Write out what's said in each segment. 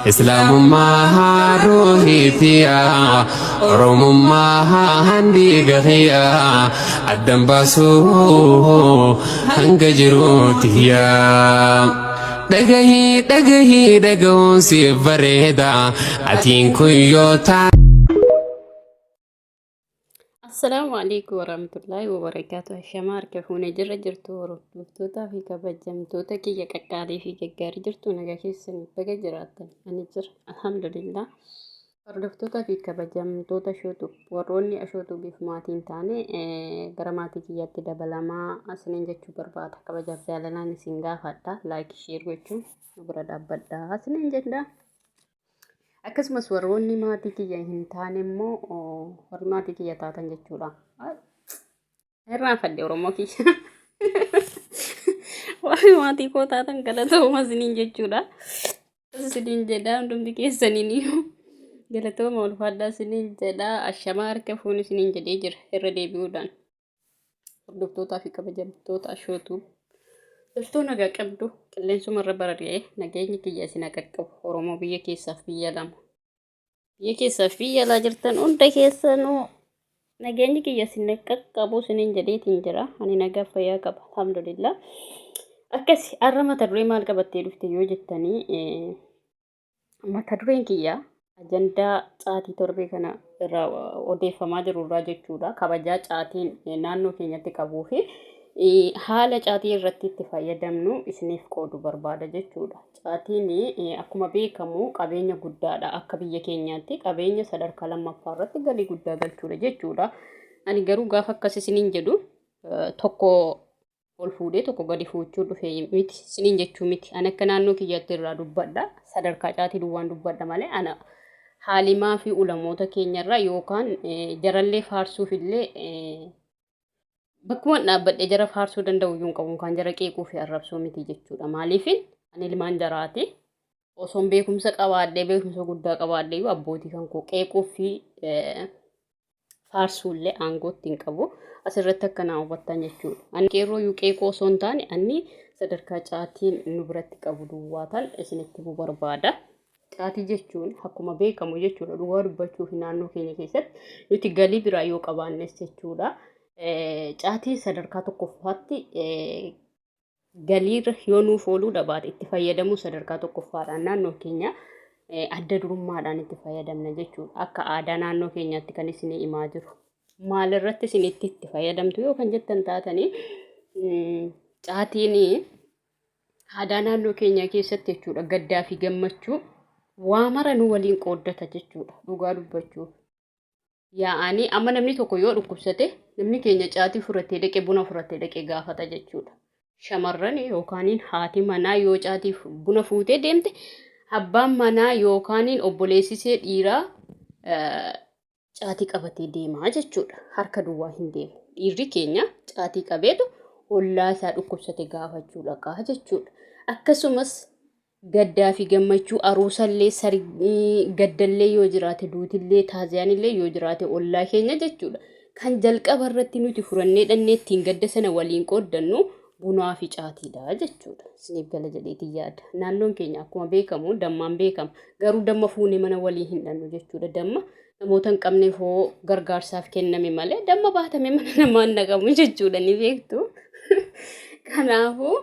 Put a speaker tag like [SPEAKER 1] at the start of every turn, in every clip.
[SPEAKER 1] Islaamummaa ruuhii tiya, Oromummaa dhiiga kiyya, addan baasuu hanga jiruu tiyya. Dhagahii dhagahii dhagahuun siif bareeda, atiin kun yoo taa.
[SPEAKER 2] Assalaamu alaikum warahmatullaahi wabarakaatu. Ashamaa harka fuune jirra jirtu hordoftootaa fi kabajamtoota kiyya qaqqaalii fi gaggaarii jirtu nagaa keessanii baga jiraattan. Ani jira alhamdulillah. Hordoftootaa fi kabajamtoota shootuuf warroonni ashootuubiif maatii hin taane gara maatii kiyyaatti dabalamaa isiniin jechuu barbaada. Kabajaaf jaalalaan isin gaafadha. Laayik sheer gochuun nu bira dhaabbadha isiniin jedha. Akkasumas warroonni maatii kiyya hin taane immoo warri maatii kiyya taatan jechuudha. Irraanfadhe Oromoo kiyya. Warri maatii koo taatan galatooma isiniin jechuudha. Isiniin jedha hundumti keessaniin galatooma ulfaadhaa isiniin jedha. Ashamaa harka fuun isiniin jedhee jira irra deebi'uudhaan. Hordoftootaa fi kabajamtoota ashootuu loltuu nagaa qabdu qilleensuma irra barari'ee nageenyi kiyya isin haa qaqqabu Oromoo biyya keessaaf biyya lama biyya keessaaf biyya alaa jirtan hunda keessanuu nageenyi kiyya isin haa qaqqabu isiniin jedheetiin jira. Ani nagaa fayyaa qaba alhamdulillah. Akkasi har'a mata duree maal qabattee dhufte yoo jettanii, mata dureen kiyya ajandaa caatii torbee kana irraa odeeffamaa jiru irraa jechuudha. Kabajaa caatiin naannoo keenyatti qabuu fi haala caatii irratti itti fayyadamnu isiniif qoodu barbaada jechuudha. Caatiin akkuma beekamu qabeenya guddaadha. Akka biyya keenyaatti qabeenya sadarkaa lammaffaa irratti galii guddaa galchuudha jechuudha. Ani garuu gaafa akkas isiniin jedhu tokko ol fuudhee tokko gadi fuuchuu dhufe miti isiniin jechuu miti. Ani akka naannoo kiyyaatti irraa dubbadha. Sadarkaa caatii duwwaan dubbadha malee ana haalimaa fi ulamoota keenyarraa yookaan jarallee faarsuuf illee bakkuma dhaabbadhe jara faarsuu danda'u iyyuu hin qabu kan jara qeequu fi arrabsuu miti jechuudha. Maaliif ani ilmaan jaraati. Osoon beekumsa qabaadhee beekumsa guddaa qabaadhee iyyuu abbootii kan koo qeequu fi faarsuullee aangootti hin qabu. Asirratti akka naa hubattan jechuudha. Ani qeerroo iyyuu qeequu osoo hin taane ani sadarkaa caatiin nu biratti qabu duwwaatan isinitti himuu barbaada. Caatii jechuun akkuma beekamu jechuudha dhugaa dubbachuuf naannoo keenya keessatti nuti galii biraa yoo qabaannes jechuudha. Caatiin sadarkaa tokkoffaatti galiirra yoo nuuf ooluu dhabaate itti fayyadamuu sadarkaa tokkoffaadhaan naannoo keenya adda durummaadhaan itti fayyadamna jechuudha. Akka aadaa naannoo keenyaatti kan isinii himaa jiru. Maalirratti isin itti itti fayyadamtu yoo kan jettan taatanii, caatiin aadaa naannoo keenyaa keessatti jechuudha gaddaa fi gammachuu waa mara nu waliin qooddata jechuudha dhugaa dubbachuuf. Yaa'anii amma namni tokko yoo dhukkubsate namni keenya caatii fudhatee dhaqee buna fudhatee dhaqee gaafata jechuudha. Shamarran yookaan haati manaa yoo caatii buna fuutee deemte abbaan manaa yookaan obboleessisee dhiiraa caatii qabatee deemaa jechuudha. Harka duwwaa hin deemu. Dhiirri keenya caatii qabeetu ollaa isaa dhukkubsate gaafachuu dhaqaa jechuudha. Akkasumas gaddaa fi gammachuu aruusallee gaddallee yoo jiraate duutillee taaziyaanillee yoo jiraate ollaa keenya jechuudha. Kan jalqaba irratti nuti furannee dhannee ittiin gadda sana waliin qooddannu bunaa fi caatiidha jechuudha. Isiniif gala jedheetiin yaada. Naannoon keenya akkuma beekamu dammaan beekama. Garuu damma fuunee mana walii hin dhannu jechuudha. Damma namoota hin qabneef hoo gargaarsaaf kenname malee damma baatamee mana namaa hin dhaqamu jechuudha ni beektu. Kanaafuu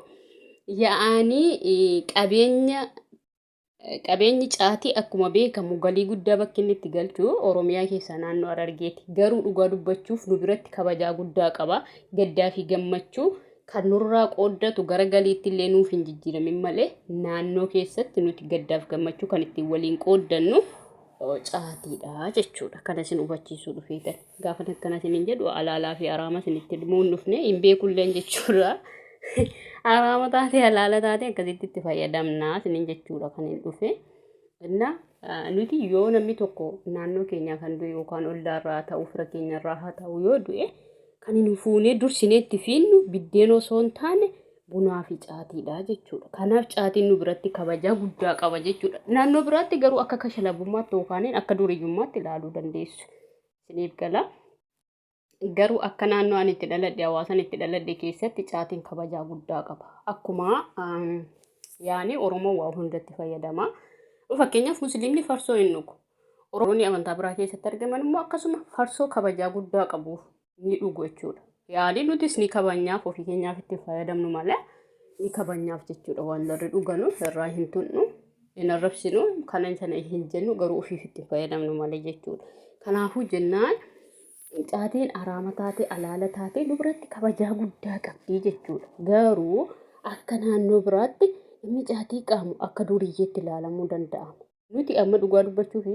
[SPEAKER 2] yaa'anii qabeenya qabeenyi caatii akkuma beekamu galii guddaa bakki inni itti galchu Oromiyaa keessaa naannoo Harargeeti. Garuu dhugaa dubbachuuf nu biratti kabajaa guddaa qaba. Gaddaa fi gammachuu kan nurraa qooddatu gara galiitti illee nuuf hin jijjiiramin malee naannoo keessatti nuti gaddaaf gammachuu kan ittiin waliin qooddannu caatiidha jechuudha. Kana isin hubachiisuu dhufeetan. Gaafa akkana isiniin jedhu alaalaa fi araama isinitti himuu hin dhufne hin beekulleen jechuudha. Araama taatee halaala taatee akkasitti itti fayyadamna isiniin jechuudha kan hin dhufe. Inna nuti yoo namni tokko naannoo keenyaa kan du'e yookaan ollaarraa haa ta'u fira keenyarraa haa ta'u yoo du'e kan hin fuunee dursinee itti fiinnu biddeen osoo hin taane bunaa fi caatiidha jechuudha. Kanaaf caatiin nu biratti kabajaa guddaa qaba jechuudha. Naannoo biraatti garuu akka kashalabummaatti yookaan akka duriyyummaatti ilaaluu dandeessu. Isiniif gala. Garuu akka naannoo ani itti dhaladhe hawaasan itti dhaladhe keessatti caatiin kabajaa guddaa qaba. Akkuma yaani Oromoo waa hundatti fayyadama. Fakkeenyaaf musliimni farsoo hin dhugu. Oromoonni amantaa biraa keessatti argaman immoo akkasuma farsoo kabajaa guddaa qabuuf ni dhugu jechuudha. Yaalii nutis ni kabanyaaf ofii keenyaaf itti fayyadamnu malee ni kabanyaaf jechuudha. Waan warri dhuganu irraa hin tunnu, hin arrabsinu, kana sana hin jennu garuu ofiif itti fayyadamnu malee jechuudha. Kanaafuu jennaan caatiin haraama taate alaala taate nu biratti kabajaa guddaa qabdi jechuudha. Garuu akka naannoo biraatti namni caatii qaamu akka duriyyeetti ilaalamuu danda'ama. Nuti amma dhugaa dubbachuuf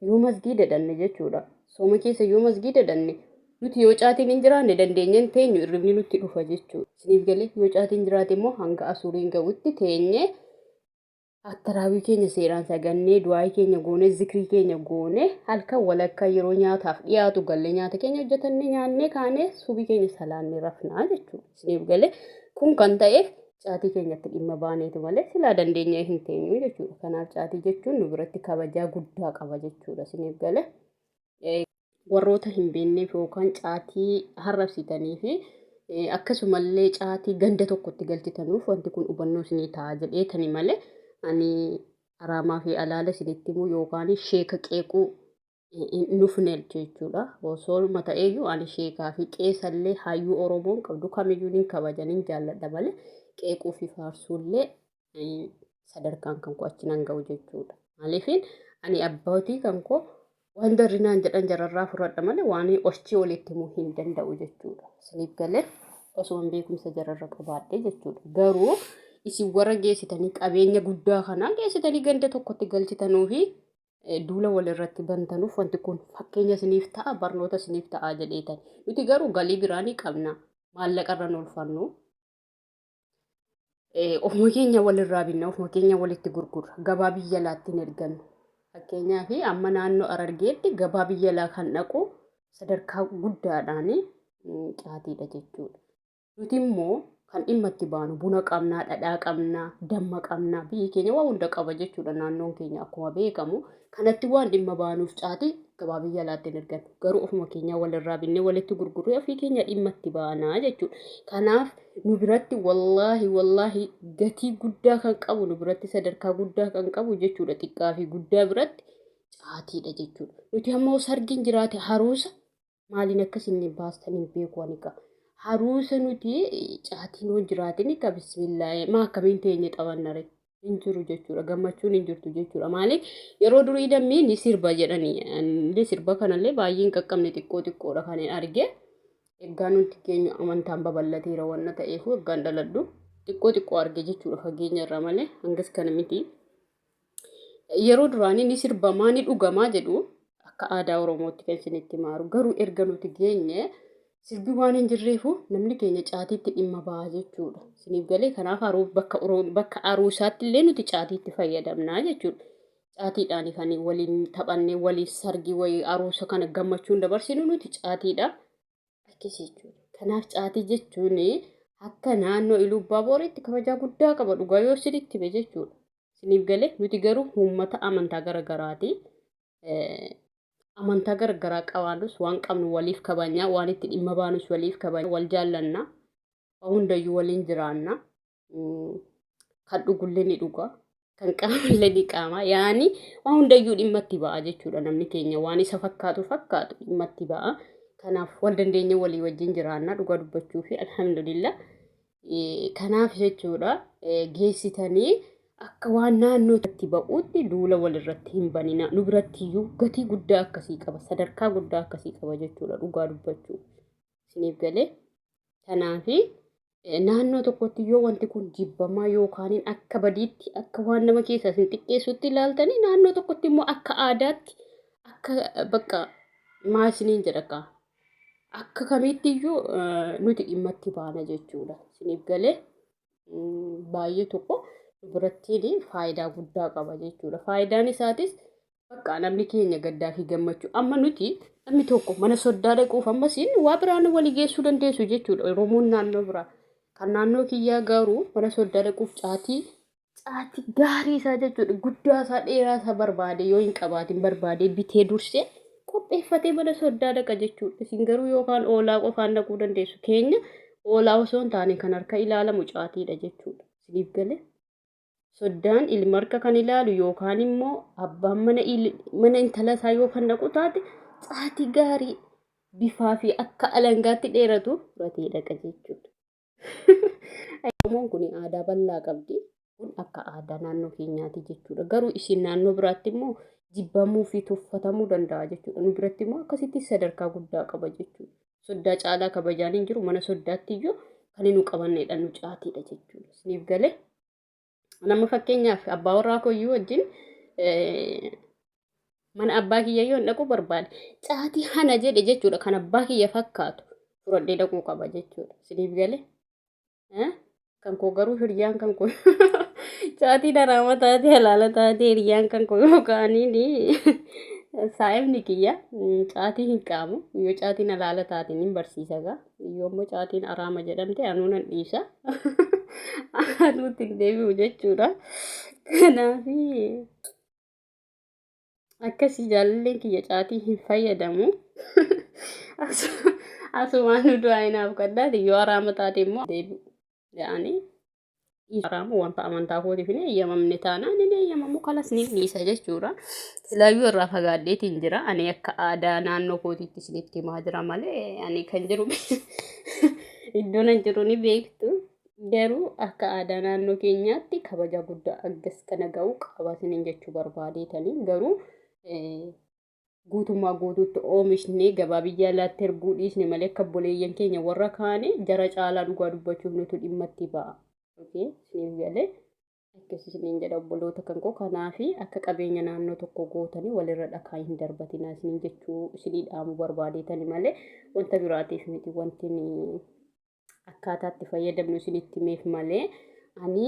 [SPEAKER 2] yoo masgiida dhanne jechuudha. Sooma keessa yoo masgiida dhanne nuti yoo caatiin hin jiraanne dandeenyee hin teenyu irribni nutti dhufa jechuudha. Isiniif galee yoo caatiin jiraate immoo hanga asuriin ga'utti teenyee attaraawii keenya seeraan sagannee du'aayii keenya goonee zikrii keenya goonee halkan walakkaa yeroo nyaataaf dhiyaatu gallee nyaata keenya hojjetannee nyaannee kaanee subii keenya salaannee rafnaa jechuudha. Isiniif galee kun kan ta'eef caatii keenyatti dhimma baaneetu malee silaa dandeenyee hin teenyu jechuudha. Kanaaf caatii jechuun nu biratti kabajaa guddaa qaba jechuudha. Isiniif galee warroota hin beekneef yookaan caatii harrabsitanii fi akkasumallee caatii ganda tokkotti galchitanuuf wanti kun hubannoo isinii ta'a jedheetani malee ani haraamaa fi alaala isinitti himuu yookaan sheeka qeequu hin dhufne jechuudha. Osooma ta'eeyyuu ani sheekaa fi qeesallee hayyuu Oromoon qabdu kamiyyuu nin kabaja nin jaalladha malee qeequu fi faarsuullee sadarkaan kan koo achi nan ga'u jechuudha. Maaliifin ani abbootii kan koo waan jarri naan jedhan jararraa fudhadha malee waan achii olitti himuu hin danda'u jechuudha. Isiniif galee osuma beekumsa jararra qabaadhe jechuudha. Garuu isin warra geessitanii qabeenya guddaa kanaa geessitanii ganda tokkotti galchitanuu fi duula walirratti bantanuuf wanti kun fakkeenya isiniif ta'a barnoota isiniif ta'a jedheetan. Nuti garuu galii biraa ni qabna. Maallaqa irra hin oolfannu. Ofuma keenya walirraa binna, ofuma keenya walitti gurgurra. Gabaa biyya alaatti hin ergannu. Fakkeenyaaf amma naannoo Harargeetti gabaa biyya alaa kan dhaqu sadarkaa guddaadhaan caatiidha jechuudha. Nuti immoo kan dhimma itti baanu buna qabnaa, dhadhaa qabnaa, damma qabnaa, biyyi keenya waa hunda qaba jechuudha naannoon keenya akkuma beekamu. Kanatti waan dhimma baanuuf caatii gabaa biyya alaatti hin ergannu. Garuu ofuma keenyaa walirraa binnee walitti gurgurree ofii keenya dhimma itti baanaa jechuudha. Kanaaf nu biratti wallaahi wallaahi gatii guddaa kan qabu nu biratti sadarkaa guddaa kan qabu jechuudha xiqqaa fi guddaa biratti caatiidha jechuudha. Nuti ammoo sargiin jiraate haruusa Maaliin akka isin baastan hin beeku ani kaa. Haruusa nuti caatiin hoo jiraatin ka bismillaahi maa akkamiin teenye taphannare hin jiru jechuudha. Gammachuun hin jirtu jechuudha. Maaliif yeroo durii dammii ni sirba jedhani. Inni sirba kanallee baay'ee hin qaqqabne xiqqoo xiqqoodha kan hin arge. Eggaa nuti keenya amantaan babal'ateera wanna ta'eef eggaan dhaladhu xiqqoo xiqqoo arge jechuudha fageenya irraa malee hangas kana miti. Yeroo duraanii ni sirbamaa ni dhugamaa jedhu akka aadaa Oromootti kan isinitti maaru. Garuu erga nuti geenye sirbi waan hin jirreefu namni keenya caatiitti dhimma ba'a jechuudha. Isiniif galee kanaaf bakka bakka aruusaatti illee nuti caatiitti fayyadamnaa jechuudha. Caatiidhaan kan waliin taphannee waliin sargii wayii aruusa kana gammachuun dabarsinu nuti caatiidha. Akkasii jechuudha. Kanaaf caatii jechuun akka naannoo Iluu Abbaa Booriitti kabajaa guddaa qaba dhugaa yoo isinitti hime jechuudha. Isiniif galee nuti garuu uummata amantaa garagaraati. Amantaa garagaraa qabaannus waan qabnu waliif kabajna, waan itti dhimma baanus waliif kabajna, wal jaallanna, waa hundayyuu waliin jiraanna. Kan dhugullee ni dhuga, kan qaamullee ni qaama. Yaani waan hundayyuu dhimma itti ba'a jechuudha namni keenya waan isa fakkaatu fakkaatu dhimma itti ba'a. Kanaaf wal dandeenye walii wajjin jiraanna dhugaa dubbachuu fi alhamdulillah. Kanaaf jechuudha geessitanii akka waan naannoo itti ba'uutti duula walirratti hin banina. Nu biratti iyyuu gatii guddaa akkasii qaba. Sadarkaa guddaa akkasii qaba jechuudha dhugaa dubbachuu. Isiniif galee. Kanaaf naannoo tokkotti yoo wanti kun jibbamaa yookaan akka badiitti akka waan nama keessaa isin xiqqeessutti ilaaltanii naannoo tokkotti immoo akka aadaatti akka bakka maal isiniin jedha kaa akka kamiitti iyyuu nuti dhimma itti baana jechuudha. Isiniif galee baay'ee tokko birattiin faayidaa guddaa qaba jechuudha. Faayidaan isaatis bakka namni keenya gaddaa fi gammachuu amma nuti namni tokko mana soddaa dhaquuf ammasiin waa biraan walii geessuu dandeessu jechuudha. Oromoon naannoo biraa kan naannoo kiyyaa garuu mana soddaa dhaquuf caatii Caatii gaarii isaa jechuudha. Guddaa isaa dheeraa isaa barbaade yoo hin qabaatin barbaade bitee dursee qopheeffatee mana soddaa dhaqa jechuudha. Isin garuu yookaan oolaa qofaan dhaquu dandeessu. Keenya oolaa osoo hin taane kan harka ilaalamu caatiidha jechuudha. Isiniif galee? Soddaan ilma harka kan ilaalu yookaan immoo abbaan mana mana intala isaa yoo kan dhaqu taate caatii gaarii bifaa fi akka alangaatti dheeratu fudhatee dhaqa jechuudha. Oromoon kun aadaa bal'aa qabdi. Kun akka aadaa naannoo keenyaati jechuudha. Garuu isin naannoo biraatti immoo jibbamuu fi tuffatamuu danda'a jechuudha. Nu biratti immoo akkasitti sadarkaa guddaa qaba jechuudha. Soddaa caalaa kabajaan hin jiru. Mana soddaatti iyyuu kan nu qabannedha nu caatiidha jechuudha. Isiniif galee. Nama fakkeenyaaf abbaa warraa kooyyuu wajjin mana abbaa kiyya yoo dhaquu barbaade caatii hana jedhe jechuudha kan abbaa kiyya fakkaatu fudhadhee dhaquu qaba jechuudha. Isiniif galee. Kan koo garuu hiriyaan kan koo caatii daraama taatee halaala taatee hiriyaan kan koo yookaaniin saa'ibni kiyya caatii hin qaamu yoo caatiin halaala taateen hin barsiisa gaa. Yoo immoo caatiin araama jedhamte anuu nan dhiisa. Anuutti hin deebi'u jechuudha. Kanaaf akkasii jaalalleen kiyya caatii hin fayyadamu. Asumaan nu du'aa inaaf kadhaati yoo araama taate immoo deebi'u. Yaani Haraamu wanta amantaa kootiif hin eeyyamamne taanaan hin eeyyamamu kalas ni dhiisa jechuudha. Silaayyuu irraa fagaadheetiin jira. Ani akka aadaa naannoo kootiitti isinitti himaa jira malee ani kan jiru iddoo nan jiru ni beektu. Garuu akka aadaa naannoo keenyaatti kabaja guddaa akkas kana ga'u qaba isiniin jechuu barbaadeetanii garuu guutummaa guutuutti oomishnee gabaa biyya alaatti erguu dhiisne malee akka obboleeyyan keenya warra kaane jara caalaa dhugaa dubbachuuf nutu dhimma itti ba'a. Okay, isiniif galee akkas isiniin jedha obboloota kan koo kanaafi akka qabeenya naannoo tokko gootanii walirra dhakaa hin darbatinaa isiniin jechuu isinii dhaamu barbaadeetani malee wanta biraatiif miti wanti akkaataa itti fayyadamnu isinitti himeef malee ani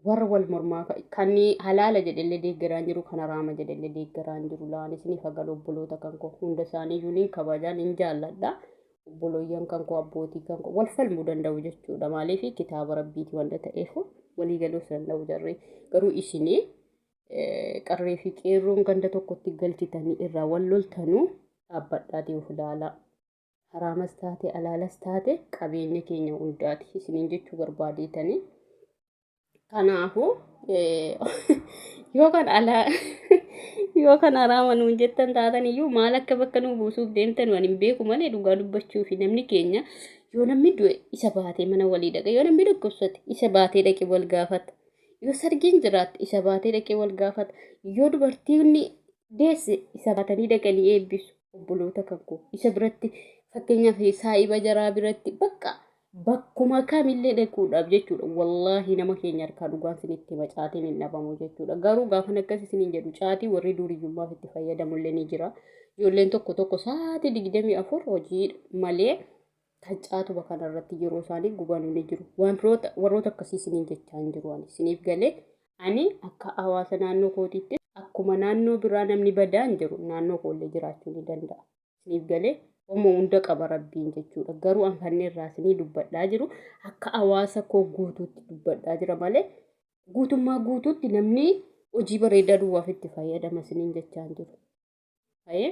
[SPEAKER 2] warra wal mormaa kan halaala jedhellee deeggaraan jiru kan haraama jedhellee deeggaraan jiru laan isiniif hagalu obboloota kan koo hunda isaanii iyyuu niin kabajaa niin jaalladha obbolooyyan kan koo abbootii kan koo wal falmuu danda'u jechuudha maaliif kitaaba rabbiiti wanta ta'eef walii galuus danda'u jarri garuu isinii qarree fi qeerroon ganda tokkotti galchitanii irraa wal loltanuu dhaabbadhaatii of ilaalaa. Haraamas taate alaalas taate qabeenya keenya hundaati isiniin jechuu barbaadeetanii. Kanaafuu yoo kan alaa yoo kan haraama nuun jettan taatan iyyuu maal akka bakka nuu buusuuf deemtan waan hin beeku malee dhugaa dubbachuu fi namni keenya yoo namni du'e isa baatee mana walii dhaqa yoo namni dhukkubsate isa baatee dhaqee wal gaafata yoo sargiin jiraatte isa baatee dhaqee wal gaafata yoo dubartiin deesse isa baatanii dhaqanii eebbisu obboloota kan koo isa biratti fakkeenyaaf saa'iba jaraa biratti bakka bakkuma kamillee dhaquudhaaf jechuudha wallaahi nama keenya harkaa dhugaan isinitti hima caatiin hin dhabamu jechuudha garuu gaafan akkas isiniin jedhu caatii warri duuriyyummaaf itti fayyadamullee ni jira ijoolleen tokko tokko sa'aatii 24 hojii malee kan caatuma kanarratti yeroo isaanii gubanuu ni jiru. Wantoota warroota akkasii isiniin jechaa hin jiru ani isiniif galee ani akka hawaasa naannoo kootiitti akkuma naannoo biraa namni badaa hin jiru naannoo koollee jiraachuu ni danda'a. Isiniif galee homo hunda qaba rabbiin jechuudha. Garuu an kanneen irraa isinii dubbadhaa jiru akka hawaasa koo guutuutti dubbadhaa jira malee guutummaa guutuutti namni hojii bareedaa duwwaaf itti fayyadama isiniin jechaa hin jiru. Ta'ee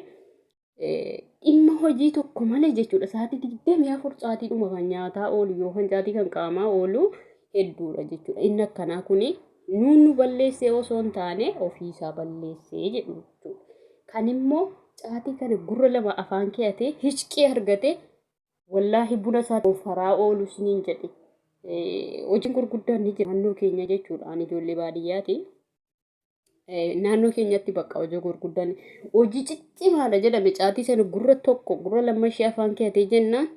[SPEAKER 2] dhimma hojii tokko malee jechuudha. Sa'aatii 24 sa'aatiidhuma kan nyaataa oolu yookaan sa'aatii kan qaamaa oolu hedduudha jechuudha. Inni akkanaa kuni nuun nu balleessee osoo hin taane ofiisaa balleessee jedhu jechuudha. Kan immoo caatii kana gurra lama afaan keeyatee hichqii argatee wallaahi buna isaa faraa oolu isiniin jedhe. Hojiin gurguddaan ni jira naannoo keenya jechuudha. Ani ijoollee baadiyyaati. Naannoo keenyatti bakka hojii gurguddaan hojii ciccimaadha jedhame caatii sana gurra tokko gurra lamma ishee afaan keeyatee jennaan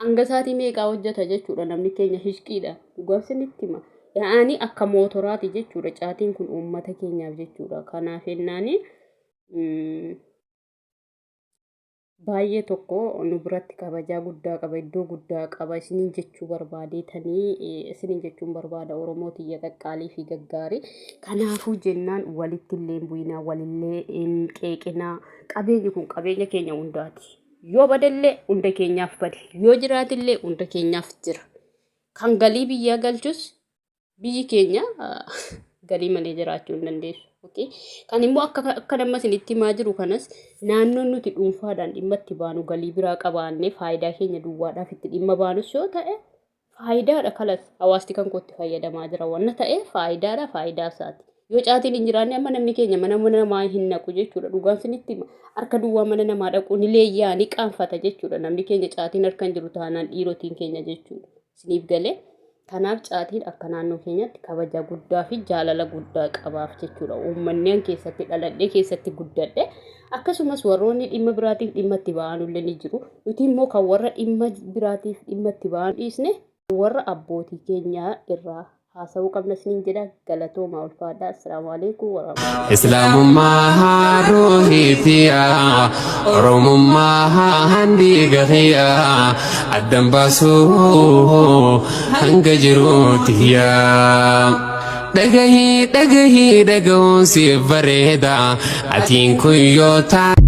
[SPEAKER 2] hanga saatii meeqaa hojjeta jechuudha namni keenya hishqiidha dhugaa isinitti hima yaa'anii akka mootoraati jechuudha caatiin kun uummata keenyaaf jechuudha kanaaf jennaani Baay'ee tokko nu biratti kabajaa guddaa qaba iddoo guddaa qaba isiniin jechuu barbaadeetanii isiniin jechuun barbaada Oromoo tiyya qaqqaalii fi gaggaarii kanaafuu jennaan walitti illee hin bu'inaa walillee hin qeeqinaa qabeenyi kun qabeenya keenya hundaati yoo badellee hunda keenyaaf bade yoo jiraatillee hunda keenyaaf jira kan galii biyyaa galchus Biyyi keenya galii malee jiraachuu hin dandeessu. Okay? Kan immoo akka akka nama isinitti himaa jiru kanas naannoon nuti dhuunfaadhaan dhimma itti baanu galii biraa qabaannee faayidaa keenya duwwaadhaaf itti dhimma baanus yoo ta'e Faayidaadha kalas hawaasti kan kootti fayyadamaa jira wanna ta'eef faayidaadha faayidaa isaati. Yoo caatiin hin jiraanne amma namni keenya mana mana namaa hin naqu jechuudha. Dhugaan sinitti hima. Harka duwwaa mana namaa dhaquu ni leeyyaa ni qaanfata jechuudha. Namni keenya caatiin harka hin jiru taanaan dhiirotiin keenya jechuudha. Isiniif galee. Kanaaf caatiin akka naannoo keenyaatti kabaja guddaa fi jaalala guddaa qabaaf jechuudha. Uummanni an keessatti dhaladhee keessatti guddadhe akkasumas warroonni dhimma biraatiif dhimma itti ba'anullee ni jiru. Nuti immoo kan warra dhimma biraatiif dhimma itti ba'an dhiisne warra abbootii keenyaa irraa haasa'uu qabna isiniin jedha. Galatoomaa ulfaadhaa. Assalaamu alaikum warahmatullahi.
[SPEAKER 1] Islaamummaa ruuhiitiya Oromummaa handiiga kiyya addan baasuu hanga jiruutiyya. Dhagahii dhagahii dhagahuun siif bareeda atiin kun yoo taate.